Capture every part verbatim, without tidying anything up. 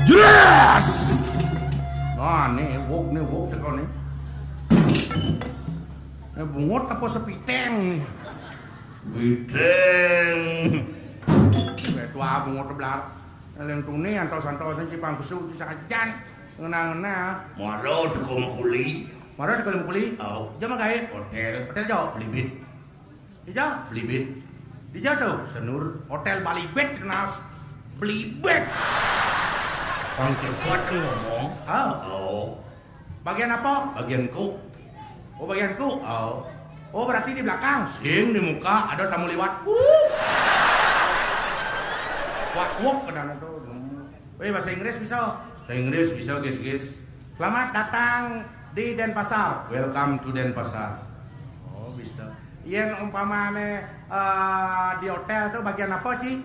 Yes! Nah, nih, wuk, nih, wuk, teko, nih. Nih, bungut apa sepiteng, nih? Piteng. Weh, tua bungut blar. Leng tuni, antos-antos, sing cipang kesu, ci sajan. Ngena-ngena. Mara teko Mekuli. Mara teko Mekuli? Oh. Jam gawe? Hotel. Hotel jo? Blibit. Dija? Blibit. Dija tuh? Senur. Hotel Balibet, kenas. Blibet. Bang Cepat tuh ngomong. Ah. Oh. Bagian apa? Bagian ku. Oh, bagian ku. Oh. Oh, berarti di belakang. Sing di muka, ada tamu liwat. Wuh. Wak, wuk, kenapa tuh? Weh, bahasa Inggris bisa? Bahasa Inggris bisa, guys, guys. Selamat datang di Denpasar. Welcome to Denpasar. Oh, bisa. Yen umpamane, eh, di hotel tuh bagian apa, Ci?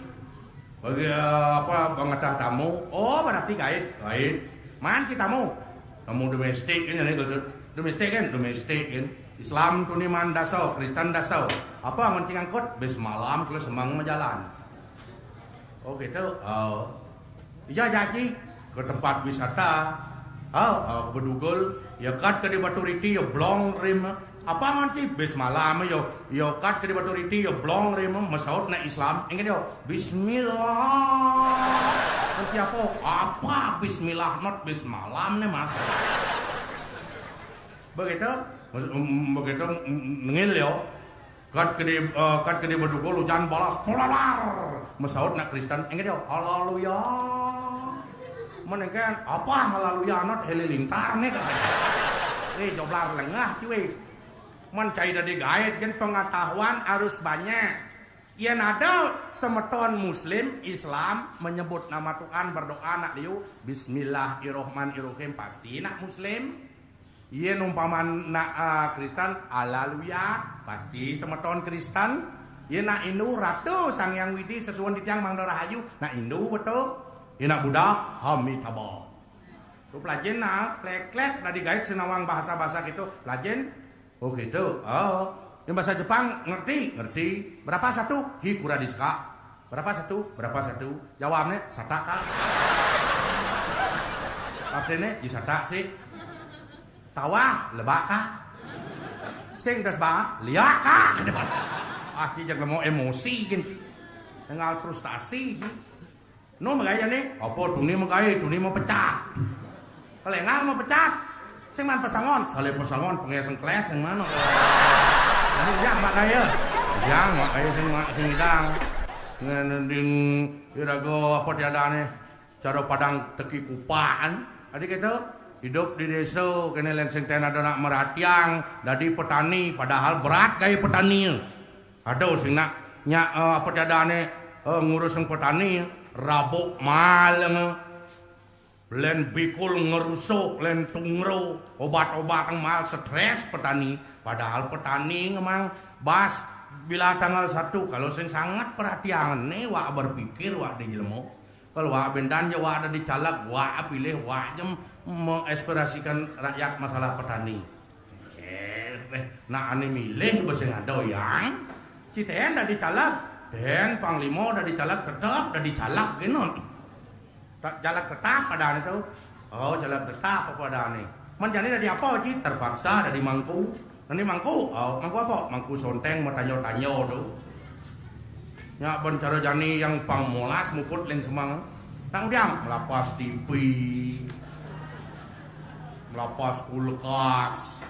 Bagi, eh, apa, pengetah tamu. Oh, berarti guide. Guide. Man, Ci, tamu? Tamu domestik kan, ini, gitu. Domestik kan? Domestik kan? Islam tuni man daso, Kristen daso. Apa ngon cing angkut? Bis malam, kalau semang majalan. Oh, gitu. Oh. Iya, jaji ke tempat wisata. Oh, oh, ke Bedugul. Ya, kat ke di Batu Riti, ya, blong rim. Apa nganti bis malam, yo? Yo, kat ke di Batu Riti, ya, blong rim. Mesaut na Islam. Ingat, yo. Bismillah. Nganti apa? Apa bismillah? Not bis malam nih, Mas. Begitu. Mas-, em, begitu, em, nengil, yo. Kat gede, eh, kat gede bedugul hujan balas, polalar. Mesaut nak Kristen, engke dia, "Haleluya." Men engke, "Apa haleluya?" Not halilintar nih, katanya. Eh, joblar lengah, cuy. Men cai dadi gaet, gen pengetahuan harus banyak. Yen ada semeton muslim, Islam, menyebut nama Tuhan, berdoa nak liu, "Bismillahirrahmanirrahim," pasti nak muslim. Yen umpama nak, eh, Kristen, "Haleluya," pasti semeton Kristen. Yen nak Hindu, "Ratu Sang Hyang Widi sesuwun titiang mangda rahayu," nak Hindu betul. Yen nak Buddha, "Amitabha." Tu pelajen nah, klek-klek, dadi gaet sinawang bahasa-bahasa gitu. Pelajen. Oh gitu. Oh. Yang bahasa Jepang ngerti? Ngerti. Berapa satu? Hikura desu ka? Berapa satu? Berapa satu? Jawabnya, "Sata ka." Artinya, "Di sata sih." Tawah, lebak ka? Sing das ba, liak ka? Ah, ci, jangan mau emosi gin, ci. Tinggal frustasi, ci. No, magaya nih. Apa tuni magaya? Tuni mau pecat. Kalau nggak mau pecat, sing man pesangon. Saleh pesangon, pengen sengkles yang mana? Ini yang magaya. Yang magaya sing mak sing idang. Ngending iraga apa tiada nih? Cara padang teki kupaan. Adi kita hidup di desa, kene lensing ten ada nak meratiang, dadi petani, padahal berat gaya petani. Ada sing nak nyak, eh, apa tiadane, eh, ngurus yang petani, rabuk maleng, len bikul ngerusuk, len tungro, obat-obat yang mal stres petani. Padahal petani ngemang bas bila tanggal satu, kalau sing sangat perhatian nih, wak berpikir, wak di jelmo. Kalau wak bendan ya wak ada di caleg, wak pilih, wak jem mengaspirasikan rakyat masalah petani. Eh, eh, nak ane milih bes sing ada yang. Citen dadi caleg, den panglima dadi caleg tetap dadi caleg genot. Tak caleg tetap pada ane tu. Oh, caleg tetap apa pada ane. Menjadi dadi apa, Ci? Terpaksa dadi mangku. Nanti mangku, oh, mangku apa? Mangku sonteng mau tanya-tanya tu. Nya ben cara jani yang pang molas muput ling semang. Tang diam, melapas T V. Melapas kulkas.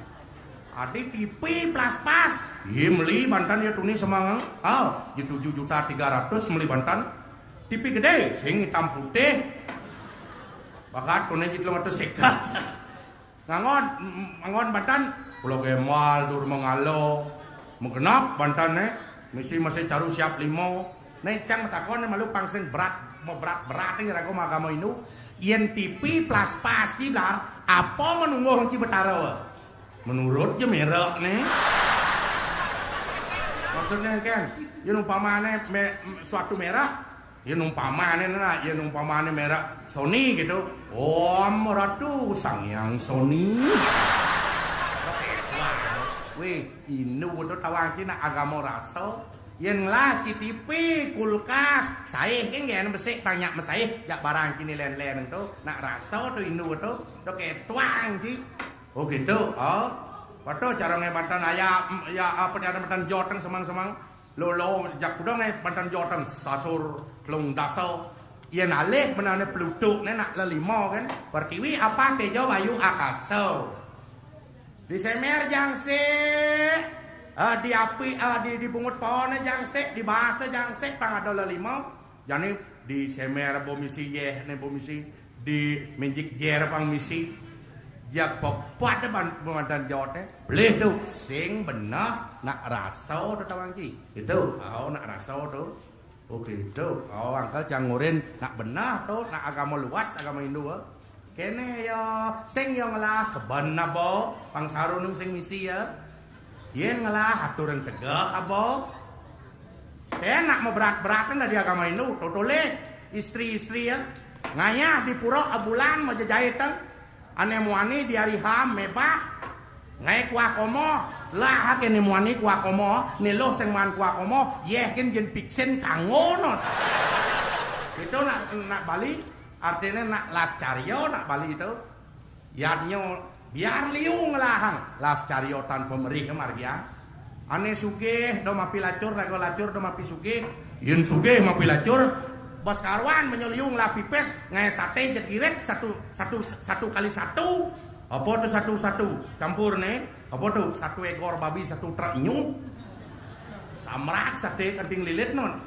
Adi T V plaspas. Ye meli bantan ya tuni semang. Oh, di tujuh juta tiga ratus meli bantan. T V gede, sing hitam putih. Bakat tuni di telung atus seket. Nganggon, nganggon banten, Pulo Gembal, Dur Manggala. Magenep banten né, misi masih caru siap lima. Né cang matakon né malu pang sing berat, berat-berat né raga agama Hindu. Yén tipi plaspas ci blar, apa manungguh ci Betara? Menurut ja merek né. Maksudnya kan, yén umpamané me-, suatu merek, yén umpamané nah, yén umpamané merek Sony gitu. Om Ratu Sang Hyang Sony. Wih, Hindu to tawang ci nak agama rasa. Yén ngelah ci tipi, kulkas, saé kan gén besik tang nyak mesaé, jak barang ci né lén-lén to, nak rasa to Hindu to, to ketuang ci. Oh gitu. Oh. Waduh, carangé banten aya, ya apa cara banten joteng semang-semang. Lolo jak kudang é banten joteng sasur telung dasa. Yén alih benehné Pluto né nak lelima kan. Pertiwi, Apa, Teja, Wayu, Akasa. Di semer jangsik, eh, di api, eh, di, di bungut pohonné jangsik, di basa jangsik pang ada lelima. Jani di semer bo misi yéh né bo misi, di minjik jer pang misi. Jak pepat ban banten joteng. Pelih to, sing beneh nak rasa to tawang ci. Gitu. Oh, nak rasa to. Oh gitu. Oh, angkel cang ngurin nak beneh to, nak agama luas, agama Hindu. Kéné ya, sing ya ngelah keben aba, pang sarunung sing misi ya. Yén ngelah aturang tegeh aba. Enak mau berat-beratan dari agama Hindu, totolé istri-istri ya. Ngayah di pura abulan mau jejaiteng. Ané muani di hari ham mebak. Ngaé kuah komo, lah aké né muani kuah komo, né luh sing maan kuah komo, yéh kén jén piksin kanggo no. Itu nak, nak Bali, artiné nak las carya nak Bali itu. Yadnya biar liu ngelahang, las carya tan pemerih margian. Ané sugih do mapi lacur, raga lacur do mapi sugih. Yén sugih mapi lacur, bas karuan menyeliu ngelah pipis, ngaé saté jegirit satu, satu, satu kali satu. Apa tu satu, satu? Campur né. Apa tu? Satu ekor babi, satu truk nyuh. Samrak saté kenting lilit non.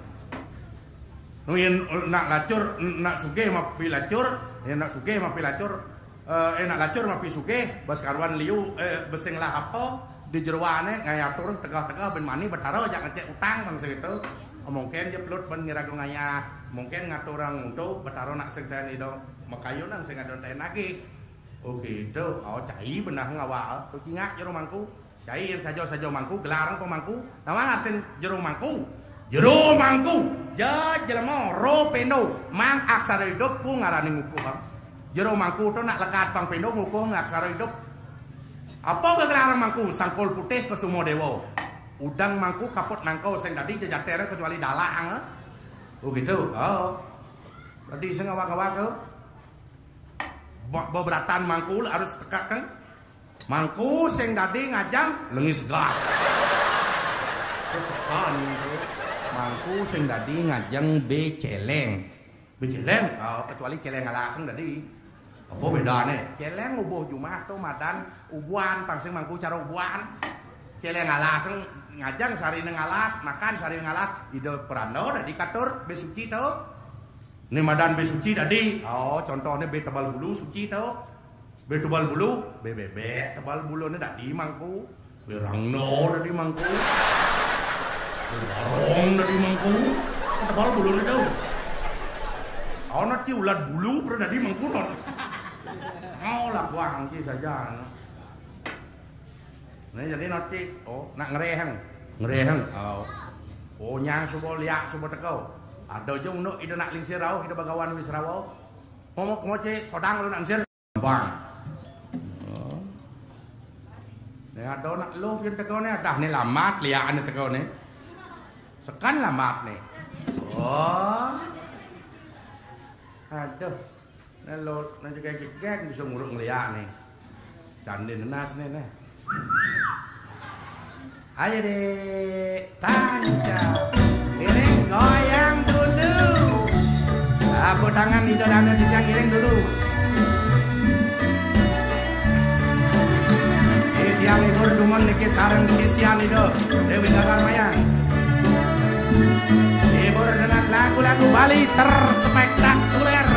Nu yén nak lacur, nak sugih mapi lacur, yén nak sugih mapi lacur, eh, eh, nak lacur mapi sugih, bas karuan liu, eh, besing lah apa, di jeroané ngayatur tegah-tegah ben mani Betara jak ngecék utang bang segitu. Mungkin ja pelut ben ngiraga ngayah, mungkin ngaturang untuk Betara nak sing ten ido, makayunang sing adon ten lagi. Oh gitu. Oh, cai benah ngawal. Tu cingak jero mangku. Cai yén saja-saja mangku, gelarang pemangku. Nama ngartin jero mangku? Jero mangku. Ja jelema ro pendo, mang aksara idup ku ngarani ngukuh. Jero mangku to nak lekat pang pendo ngukuh aksara idup. Apa ke gelarang mangku? Sangkul putih ke Sumo Dewa. Udang mangku kaput nangkau sing dadi jejater kecuali dalang. Oh gitu. Oh. Dadi sing awak-awak tu. Be-, beberatan mangku harus tekak kan? Mangku sing dadi ngajeng lengis gas. Terus kan tu. Mangku sing dadi ngajeng bé céléng. Bé céléng, oh, kecuali céléng alaseng dadi. Apa bédané? Céléng ubuh jumah to madan ubuhan, pang sing mangku cara ubuhan. Céléng alaseng ngajeng sarina ngalas, makan sarina ngalas, ida peranda dadi katur bé suci to. Né madan bé suci dadi. Oh, contohné bé tebal bulu suci to. Bé tebal bulu, bé bébék tebal buluné dadi mangku. Bé rangda dadi mangku. Bé barong dadi mangku. Tebal buluné to. Ana ci ulat bulu pernah dadi mangku non. Oh, lah buang ci saja. Nah, jadi nanti, oh, nak ngereheng. Ngereheng. Oh. Oh, nyang suba liak suba teka. Ada ja unduk ida nak lingsir rauh, ida bagawan wis rawa. Momok ngoce sodang lu nak lingsir. Bang. Oh. Né ada nak lu pian teka né, adah né lambat liak né teka né. Sekan lambat né. Oh. Aduh. Nah, lo, nah juga gegek bisa nguruk ngeliak nih. Candi nenas nih, nih. Ayo, Dek. Tancap. Iring goyang dulu. Tepuk tangan, Ido Danu, Tijang, iring dulu. Di tiang libur dumun niki sareng sisian Ido Dewi Gagar Mayang. Hibur dengan lagu-lagu Bali terspektakuler.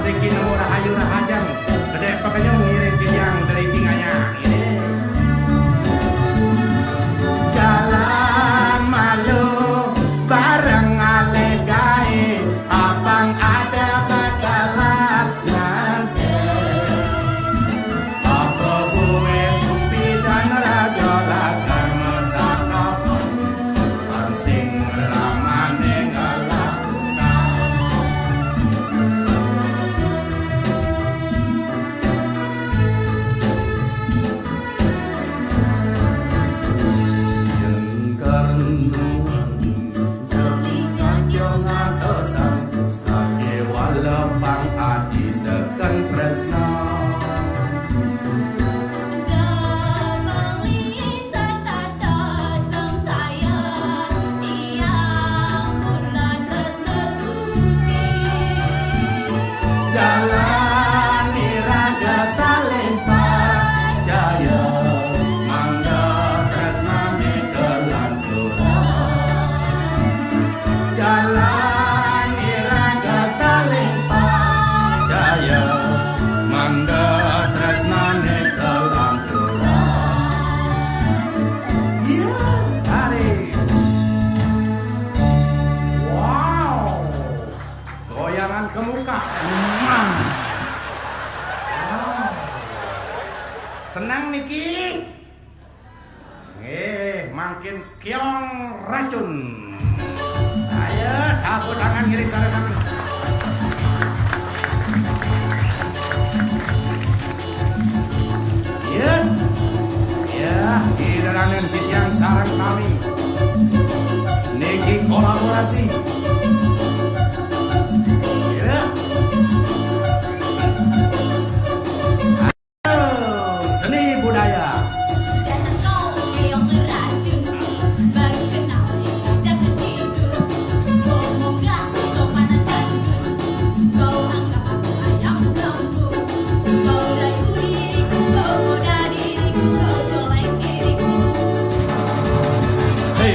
Riki nemu rahayu rahajeng, gedé pakenyung ngiring titiang dari tingayang. Ini. Jalan malu bareng alih gaé, abang ada bakalan nanti. Apa bué kupi dan raga lakar masakapan, sing ramane ngalakukan. Yen karena Jolinya yo ngantosan, sakéwala pang adi seken tresna. Gapeli setata sangsaya, tiang mula tresna suci. Jalan iraga saling pacaya, mangda tresnane kelanturan. Jalan iraga saling pacaya, mangda tresnane kelanturan. Iya, tarik. Wow. Goyangan ke muka. Emang. Wow. Senang niki. Nggih, mangkin keong racun. Ayo, tepuk tangan ngiring sareng sami. Iya. Ya, di dalanan titiang sareng sami. Niki kolaborasi. Iya. Seni budaya. Hei.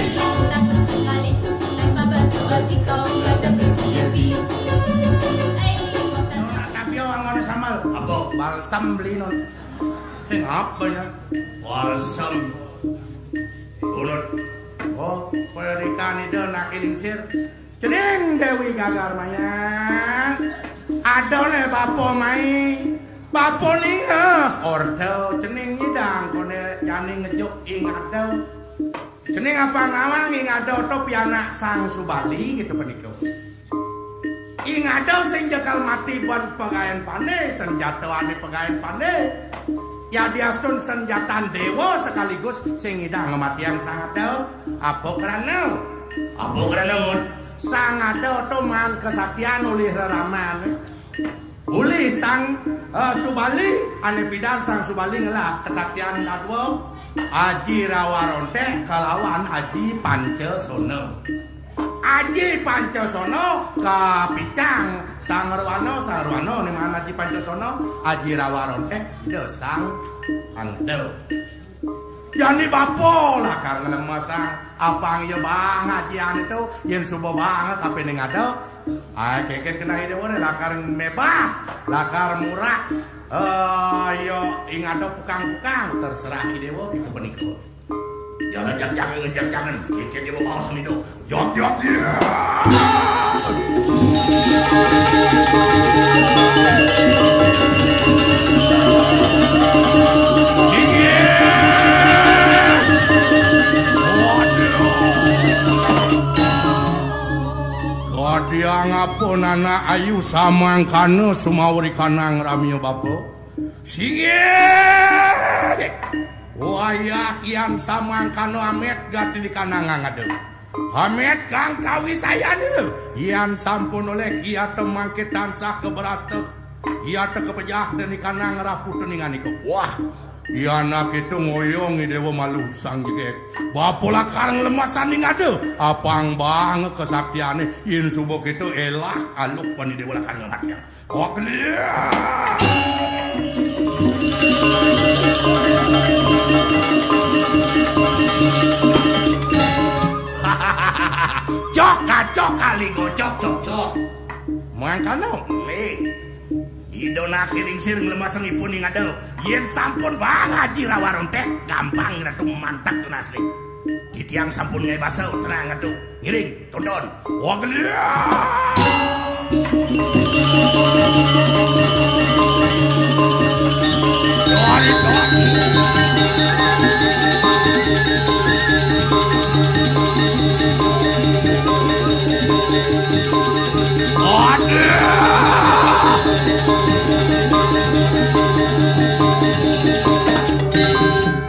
Nona, tapi orang ngono sambel. Apa? Balsam beli, non. Sing apa ya? Balsam. Bunut. Oh, pendidikan ida nak lingsir. Cening Dewi Gagar Mayang. Ada le bapa mai. Bapa ning, eh, orta cening nyidang kone jani ngejuk ing ada. Cening apa ngawang ing ada to pianak Sang Subali gitu peniko. Ing ada sing jegal mati ban pegayan pane, senjatane pegayan pane. Ya diastun senjatan dewa sekaligus sing ngidang ngematian Sang Ada. Apa krana? Apa krana, Ngun? Sang Ada to maan kesaktian ulih reraman. Uli Sang, eh, Subali, ane pidan Sang Subali ngelah kesaktian dadua, Aji Rawa Rontek kalawan Aji Pancasona. Aji Pancasona kapicang Sang Rwana, Sang Rwana ne maan Aji Pancasona, Aji Rawa Rontek, ida Sang Anda. Jani bapa lakar nglemesang, apang ya bang ajian itu, yen suba bang kapining ada. Ai, keken kena ide ore, lakar mebah, lakar murah. Eh, ya, ing ada pukang-pukang, terserah ide wo, gitu peniko. Ya, ngejak jangan, ngejak jangan, keken dia mau semido. Jot, jot, ya. Inggih. Waduh. Kadiang apa anak ayu samangkana sumawri kanang ramya bapa? Singgih. Wayah yan samangkana amet gati di kanang ngada. Amet kang kawisayana, yan sampun oleh kiyata mangke tansah kabrasta, kiyata kapejah deni kanang raputa ninganika. Wah, yan anak itu ngoyong Idewa malu sang jeget. Bapa lakar nglemesan ning ada, apang bang kesaktiane, yen suba kita elah aluk pan Idewa lakar ngamatiang. Kok liat? Cok, kacok, kali gocok, cok, cok. Mangkana, le. Ida naki lingsir nglemasang ipun ing ada. Yen sampun bang aji rawa rontek, gampang Ratu mantap tunas ning. Titiang sampun ngae basa, tenang Ratu. Ngiring, tonton. Wah, gede. Aduh.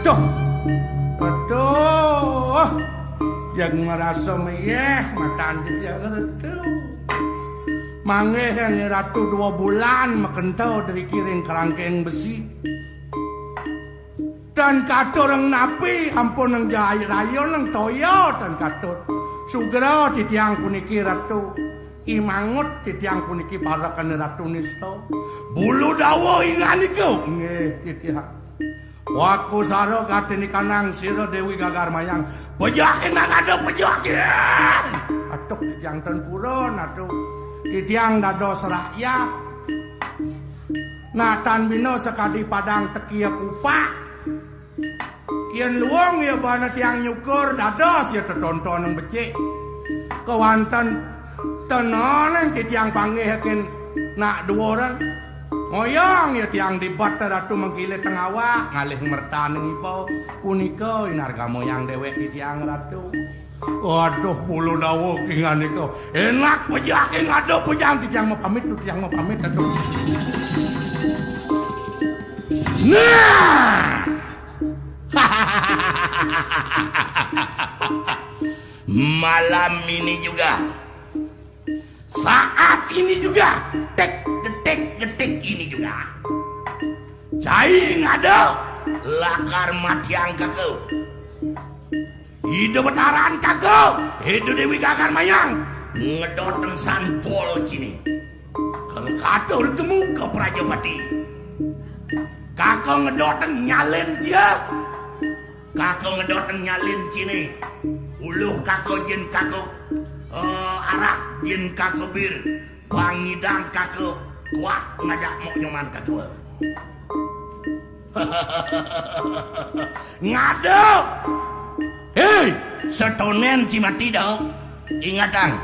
Duh. Aduh. Yang ngerasa meyeh, matan dia ngerti. Manggih yang ratu dua bulan, makenta dari kiring kerangkeng besi. Tan katur ing napi, ampun ing jai raya ning toya tan katur. Sugra titiang puniki Ratu. Imangut titiang puniki parekan Ratu nista. Bulu dawa inganika. Nggih, titiang. Waku sara katinikanang sira Dewi Gagar Mayang. Pejakin nang ada pejakin. Aduh, titiang tan purun, aduh. Titiang dados rakyat. Nah, tan bina sakadi padang tekia kupak. Yen luung ya bana tiang nyukur dados ya tetonton nang becik. Kewanten tenoneng titiang panggihaken nak duwuran. Ngoyong ya tiang dibat Ratu mengkilit teng awak ngalih mertaning iba. Punika inargama yang dewek titiang Ratu. Waduh, bulu dawa kinganika. Enak pejah king ada pejang titiang mapamit, titiang mapamit, aduh. Nah. Malam ini juga, saat ini juga, tek detik detik ini juga. Cai ngada lakar matiang keke. Ida Betaran kake, Ida Dewi Gagar Mayang, ngedoten sanpol cine. Kal katur temu ke Prajapati. Kake ngedoten nyalin cia. Kake ngedoten nyalin cine. Uluh kake jin kake, eh, arak jin kake bir. Pangidang kake kuat ngajak mok nyoman kake. Ngada. Hei, setonen cimati dau. Ingatang.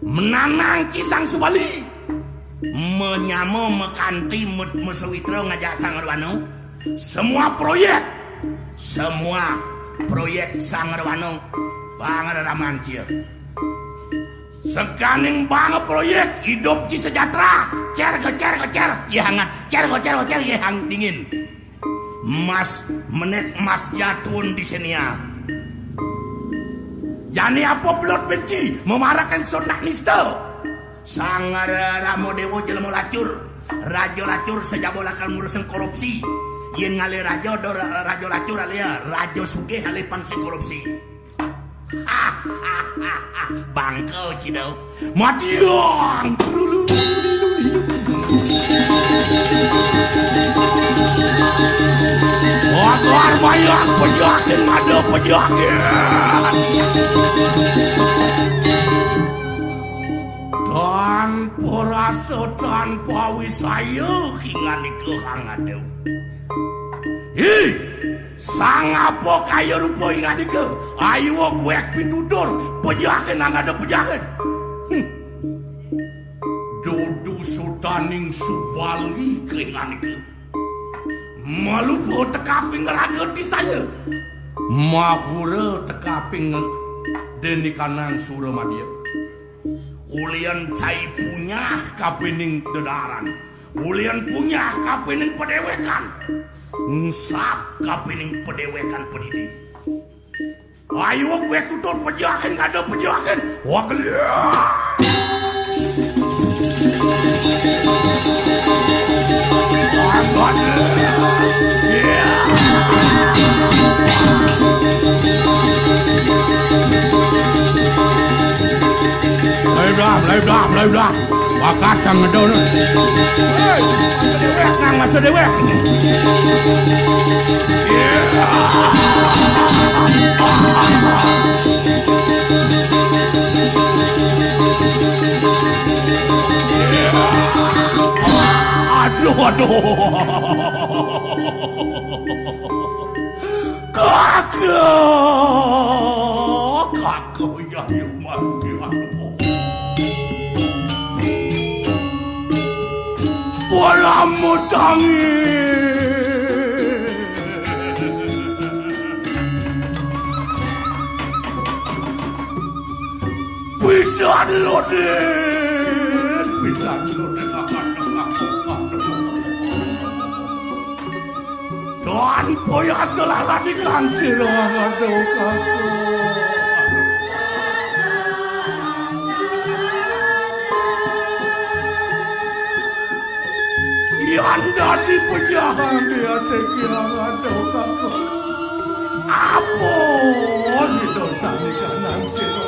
Menanang kisang subali. Menyama mekanti met mesewitra ngajak Sang Arwana. Semua proyek, semua proyek Sang Arwana, pangreraman cia. Sekaning bang proyek idup ci sejahtera. Cer gocer gocer, ya hangat. Cer gocer gocer, ya hang dingin. Mas menek mas jatun di senia. Jani apa belut benci memarakan sunat nista. Sang Rama Dewa jelema lacur. Raja lacur sejaba lakar ngurusin korupsi. Yen ngalih raja do raja lacur alih raja sugih alih pang sing korupsi. Bangka cida. Matiang. Agar bayang pejakin ada pejakin. Tanpa rasa, tanpa wisaya, kinganika Hang Adew. Hi, sang apa kaya rupa inganika? Ayuwa kuek pitutur, pejahin nang ada pejahin. Hmm. Dudu sudaning subali keinganika. Malupa tekaping raga tisaya. Mahura tekaping denikanang suramadya. Ulian cai punyah kapining dedaran. Ulian punyah kapining padewekan. Ngsap kapining padewekan padidi. Ayo, kowe tutur pejahin, kada pejahin. Wah, geliat. Wah, geliat. Iya. Melayu dah, melayu dah, melayu dah. Bakat sang ngedon. Hei, masa dewek, nang masa dewek. Iya. Iya. Waduh. Kakak, kakak, ya, ya, Mas, ya. Wala mutangi. Pisan lodit, pisan lodit. Dan poya selalah di kansir, aduh, kakak. Yan dadi pejahan di ati kiang, aduh, kakak. Apa di dosa di kanan sira?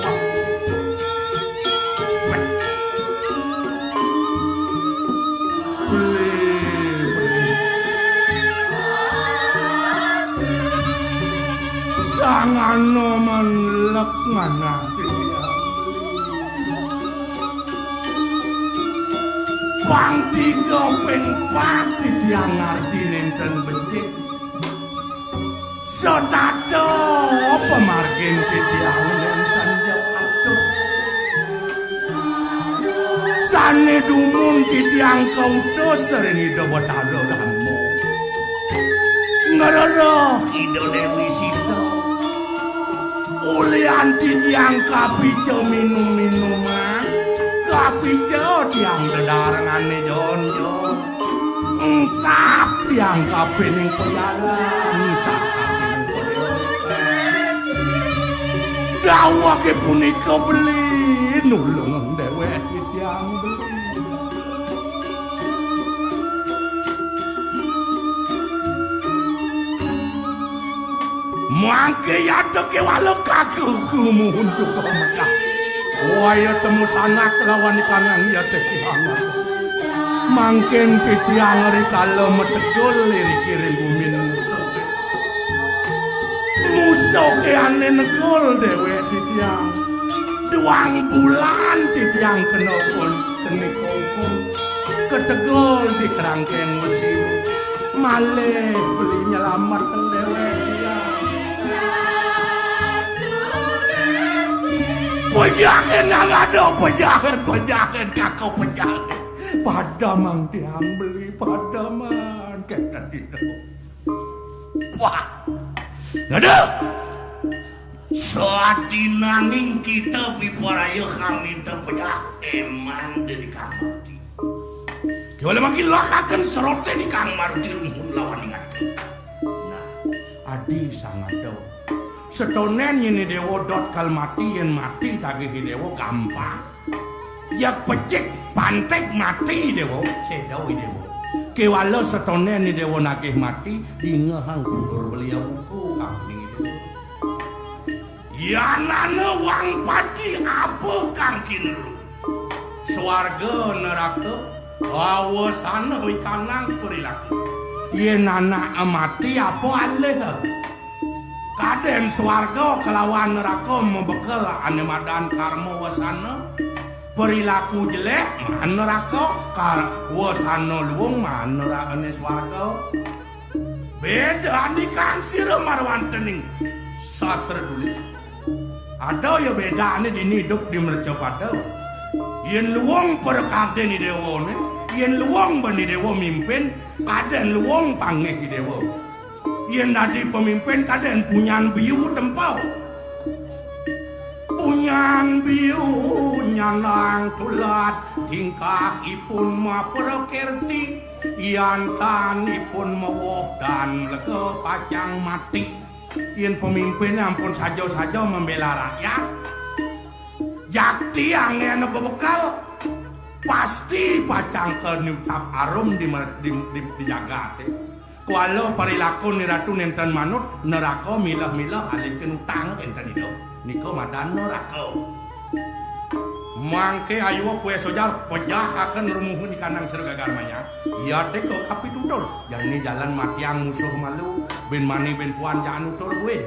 Beli, beli. Sangano manlek manah. Pang tiga ping pat titiang ngarti nenten becik. Setata pamargin titiang nenten jepatuh. Sane dumun titiang kautus ring Ida Betara Rama. Ngrereh Ida Dewi Sita. Ulian titiang kapica minum-minuman, kapica tiang dedarengane jonjo. Engsap tiang kapining pejalan, engsap kapining pejalan. Dawuhe punika beli nulung dewek titiang beli. Mangke yata kewala kaku kumuhun tukang mekah. Waya temu sanak lawan ikanang yata kihangat. Mangken titiang rikala metegul lirikiring gumin musuh. Musuh ke ane negul dewek titiang. Duang bulan titiang kena pun kene kongkong. Ketegul di kerangkeng besi. Malih beli nyelamet dewek titiang. Pejahin yang ada, pejahin, pejahin, kakak pejahin. Padamang tiang beli, padamang. Kata dina. Wah. Ada. Sadinaning kita piparaya kami tepejah emang dari kamar. Kewala mangkin lakaken serote di Kang Maruti rumuhun lawan ingatan. Nah, adi sangada. Setonen yen dewa dot kal mati, yen mati tagih dewa gampang. Jak pecik pantek mati dewa, sedau dewa. Kewala setonen dewa nagih mati, dingehang kudur belia buku kang ning dewa. Yanana wang pati apa kang kinuru? Swarga neraka, awasana wikanang perilaku. Yen anak mati apa alih? Kaden swarga kelawan neraka mabekel ane madan karma wasana. Perilaku jelek, maan neraka, kar wasana luung, maan nerakane swarga. Beda nikang sira marwantening sastra tulis. Ada ya bedane dini idup di mercapada. Yen luung perkadene dewane, yen luung bani dewa mimpin, kaden luung panggih dewa. Yen dadi pemimpin kaden punyan biu tempau. Punyan biu nyandang tulat, tingkah ipun maperakirti, yantan ipun mewuh dan lega pacang mati. Yen pemimpin ampun saja-saja membela rakyat, jakti angin bebekal, pasti pacang ke niucap arum di, di, di, di jagate. Kuala parilakun ni ratu nenten manut, neraka milah-milah alihken utang enten idup. Nika madan neraka. Mangke ayua kue sojar pejahaken rumuhun di kandang sira gagar maya. Iya teka kapitutur. Jani jalan matiang musuh malu, bin mani bin puan jaan utur buin.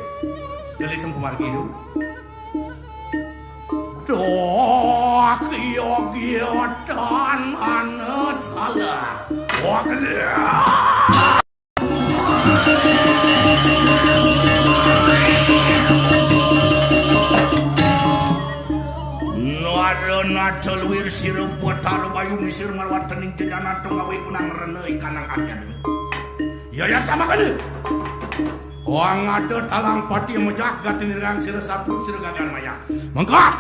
Gelisem kumargi idup. Doh, iya giatan ana salah. Nuara nata luir sira Batara Bayu Misir marwataning jejana tunggawi kunang rena ikanang anyar. Yayat sama kali. Wang ada talang pati mejah gatin irang sira satru sira gagan maya. Mengkak.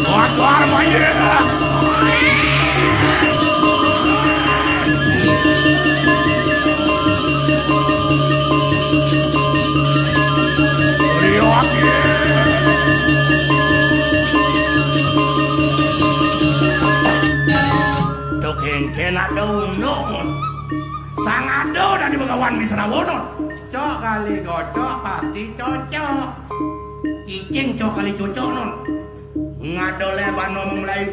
Gagar maya. Tuh kengken ada unduk. Sang ada dari Begawan Misrawono. Cok kali gocok pasti cocok. Cicing cok kali cocok non. Ngado lebano memulai.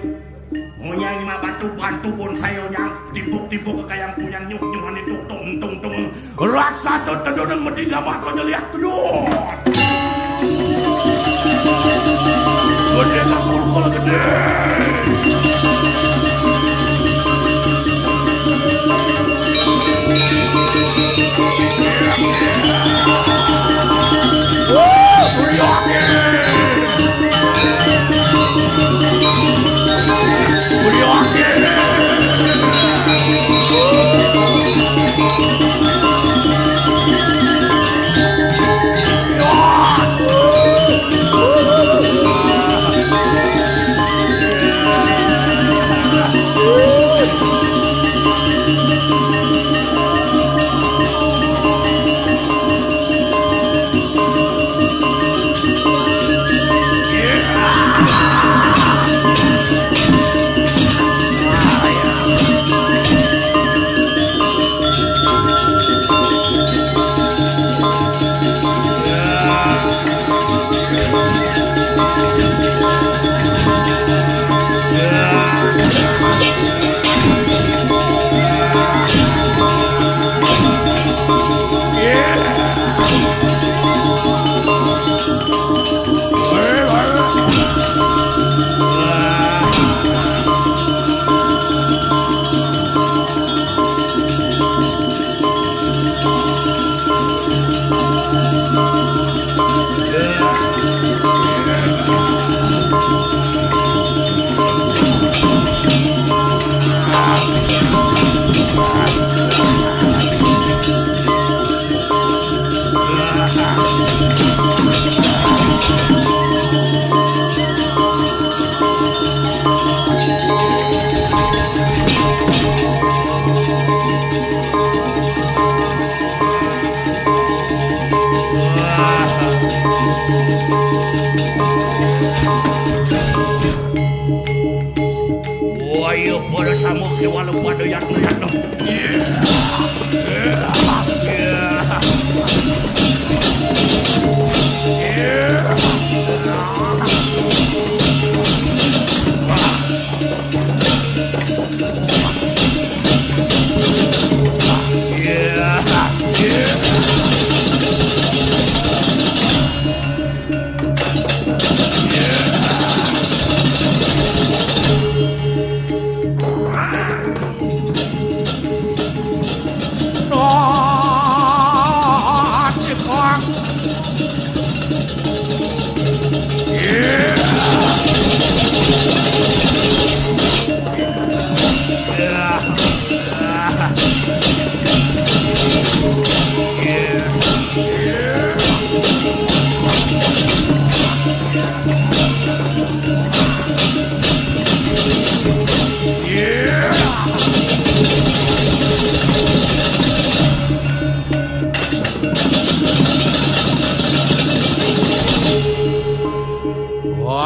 Munyai lima batu, bantu bonsai onyang, timbuk-timbuk kekayang punya nyuh-nyuhan itu, tung, tung, tung. Raksasa tedunan mati gamat kau nyeliak tedun. Gede tak pukul gede. Wah, iya pada sama kewala pada yatna-yatna.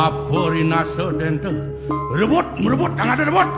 Apa rinasa dente? Rebut, merebut, tangan rebut.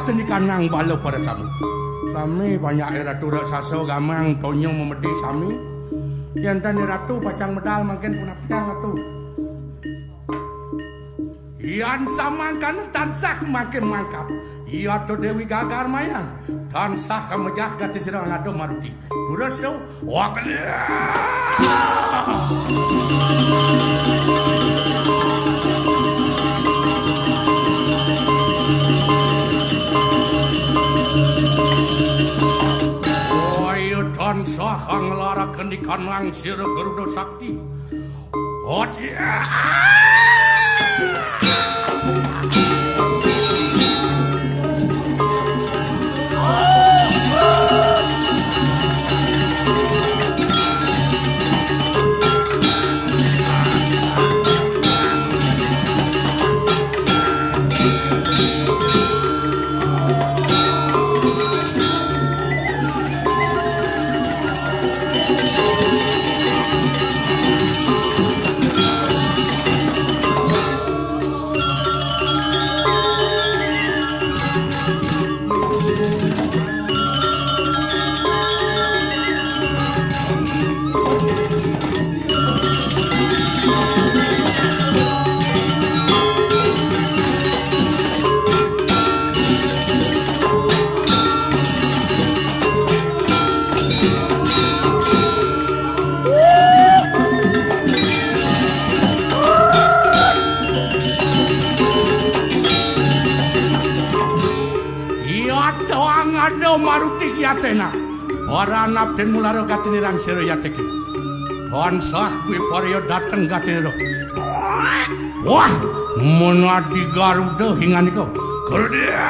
Nikanang bala para sami. Sami banyak Ratu raksasa gamang tonya memedi sami. Yén tan Ratu pacang medal mangkin punapian Ratu. Yan samangkana tansah makin mangkap. Iya to Déwi Gagar Mayang. Tansah kamejah gati sira ngada maruti. Durus to. Wah, kelia. Wah, iya tansah nglaraken ikanang sira Garuda Sakti. Iya doang ada maruti yatena. Ora napten mulara gatinirang sira yateki. Tansah kuwi parya dateng gatinira. Wah, menadi Garuda hinganika. Garuda.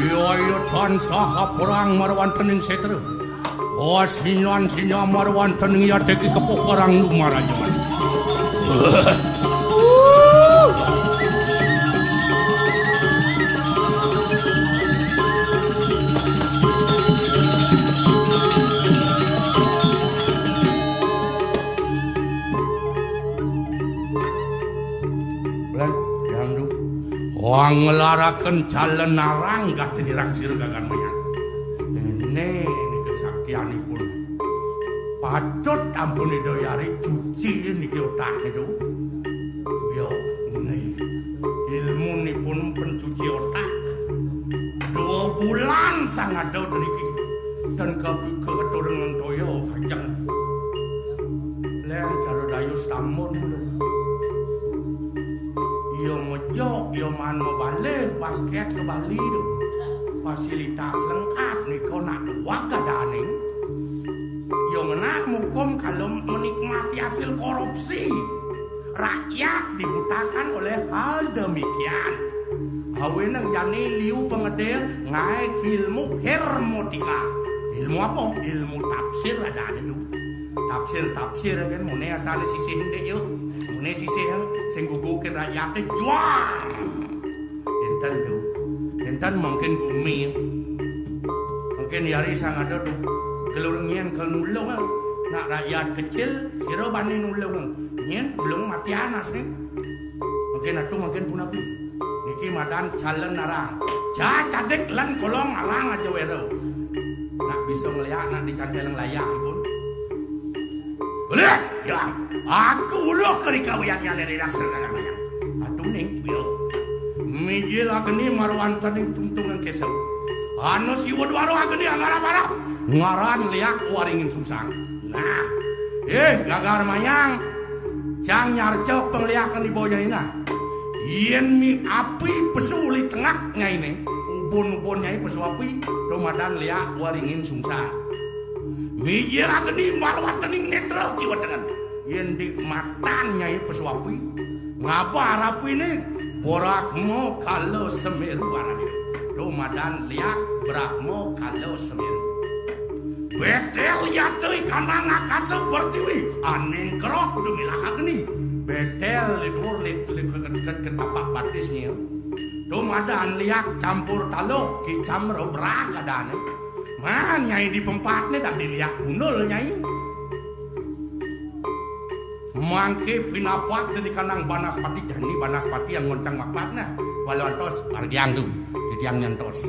Iya, iya, tansah kaperang marwantening setra. Oh, sinyan-sinyan marwantening yateki kepuh perang lumaraja. Lan, Hyang Duh. Wah, nglaraken calon arang gatinirang sira gagan mayang. Dene nika saktianipun. Patut ampun Ida Hyari cuci niki otak niku. Ya, nggih. Ilmunipun pencuci otak. Dua bulan sang ada niki. Dan kabuka turun toya ajeng. Leh cara dayu stamun lho. Iya ngejok, iya man mabalih basket ke Bali lho. Fasilitas lengkap nika nak tuwak gadane. Iya ngenah mukum kalau menikmati hasil korupsi. Rakyat dibutakan oleh hal demikian. Aweneng jani liu pengedil ngae ilmu hermotika. Ilmu apa? Ilmu tafsir ada itu. Tafsir-tafsir kan mune asale sisih ndik yo. Mune sisih sing gugukin rakyate juar. Enten tu. Enten mungkin bumi. Mungkin yari sang ada tu. Kelurung nyen ke nulung. Nak rakyat kecil, sira bani nulung. Nyen tulung mati anas ni. Mungkin atu mungkin punapi. Niki madan calon arang. Ja cadik lan kolong arang aja wero. Nak bisa ngeliak nak dicanteleng layah pun. Boleh, ya. Aku udah kerika wiang yang dari raksasa. Injil ageni maruantening tungtungan kesa. Anu siwa dwara ageni angarap-arap. Ngaran liak waringin sungsang. Nah, eh, gagar mayang. Cang nyarca pengliakan di boya ina. Yen mi api pesu li tengah nyaine, ubun-ubun nyai pesu api, dumadan liak waringin sungsang. Mijil ageni maruantening netra kiwa tengen. Yen di matan nyai pesu api, ngabar apine, Brahma Kala Semeru arane. Dumadan liak Brahma Kala Semeru. Betel yata ikanang akasa pertiwi, aning kerok dumilah ageni. Betel lidur lit lit ketapak batisnya. Dumadan liak campur taluh kicam rebrag adane. Man nyai di pempatne dadi liak gundul nyai. Mangke pinapak dadi kanang Banaspati, jani Banaspati yang ngoncang makpatna. Walau antos, margiang tu, titiang nyantos.